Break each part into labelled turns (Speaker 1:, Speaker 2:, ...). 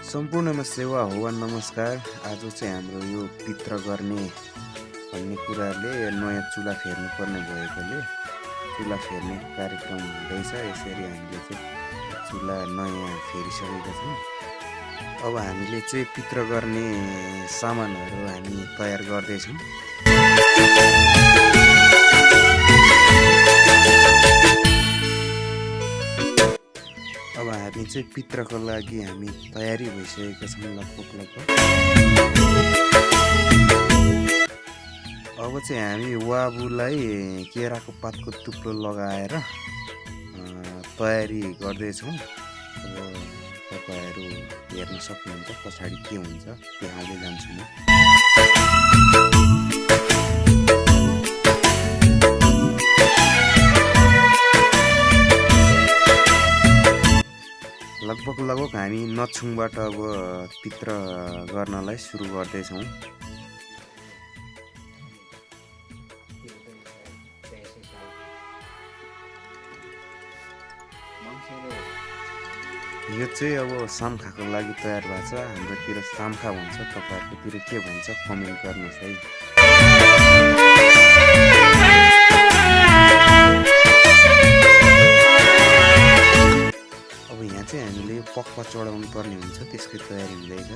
Speaker 1: सम्पूर्णमा सेवा हो। नमस्कार। आज चाहिँ हाम्रो यो पित्र गर्ने भन्ने कुराले नयाँ चुला फेर्नु पर्ने भएकोले चुला फेर्ने कार्यक्रम हुँदैछ। यसरी हामीले चाहिँ चुला नयाँ फेरिसकेका छौँ। अब हामीले चाहिँ पित्र गर्ने सामानहरू हामी तयार गर्दैछौँ। अब हामी चाहिँ पित्रको लागि हामी तयारी भइसकेका छौँ लगभग। अब चाहिँ हामी वाबुलाई केराको पातको टुप्लो लगाएर तयारी गर्दैछौँ। अब तपाईँहरू हेर्न सक्नुहुन्छ पछाडि के हुन्छ देखाउँदै जान्छु म। लगभग हामी नछुङबाट अब पित्र गर्नलाई सुरु गर्दैछौँ। यो चाहिँ अब साम्खाको लागि तयार भएको छ। हाम्रोतिर साम्खा भन्छ, तपाईँहरूकोतिर के भन्छ कमेन्ट गर्नुहोस् है। अब यहाँ चाहिँ हामीले पक्का चढाउनु पर्ने हुन्छ, त्यसको तयारी हुँदैछ।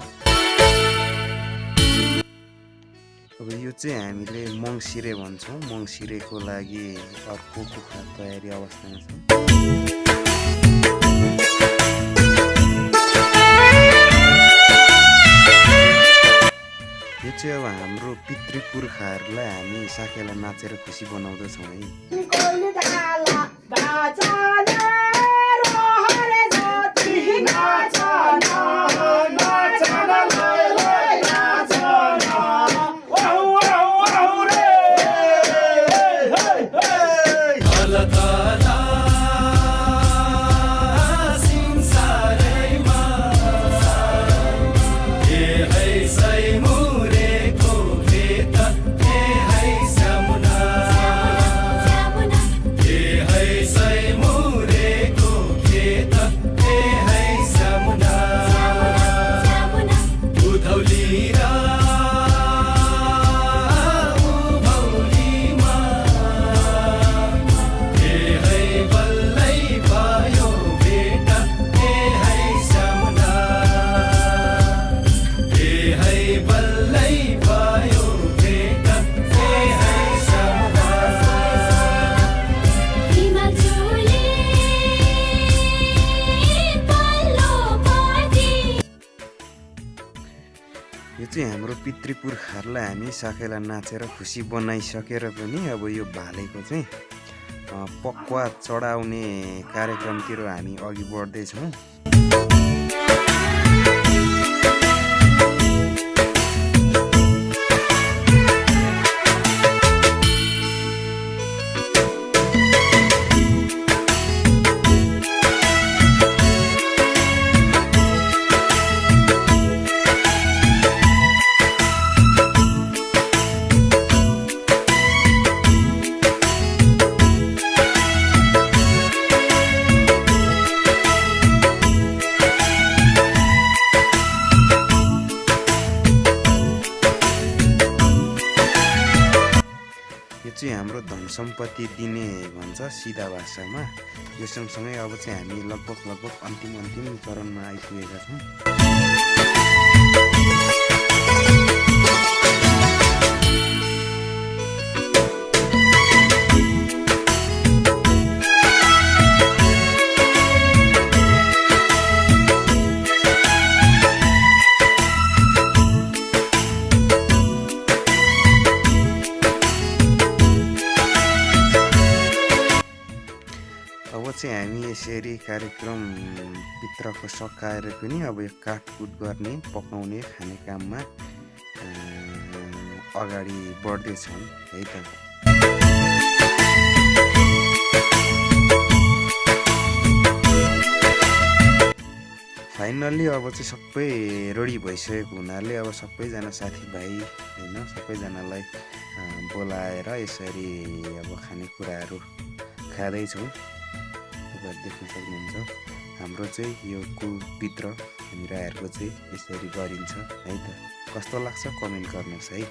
Speaker 1: अब यो चाहिँ हामीले मङ्सिरे भन्छौँ। मङ्सिरेको लागि अर्को कुखुरा तयारी अवस्थामा छ। यो चाहिँ अब हाम्रो पितृ पुर्खाहरूलाई हामी साकेला नाचेर खुसी बनाउँदछौँ है। यो चाहिँ हाम्रो पितृ पुर्खाहरूलाई हामी साकेला नाचेर खुसी बनाइसकेर पनि अब यो भालेको चाहिँ पक्वा चढाउने कार्यक्रमतिर हामी अघि बढ्दैछौँ। यो चाहिँ हाम्रो धन सम्पत्ति दिने भन्छ सिधा भाषामा। यो सँगसँगै अब चाहिँ हामी लगभग अन्तिम चरणमा आइपुगेका छौँ। अब चाहिँ हामी यसरी कार्यक्रम पित्रको सकाएर पनि अब यो काटकुट गर्ने पकाउने खाने काममा अगाडि बढ्दैछौँ है त। फाइनल्ली अब चाहिँ सबै रेडी भइसकेको हुनाले अब सबैजना साथीभाइ होइन सबैजनालाई बोलाएर यसरी अब खानेकुराहरू खाँदैछौँ। देख्न सक्नुहुन्छ हाम्रो चाहिँ यो पित्र हामी राईहरूको चाहिँ यसरी गरिन्छ है त। कस्तो लाग्छ कमेन्ट गर्नुहोस् है।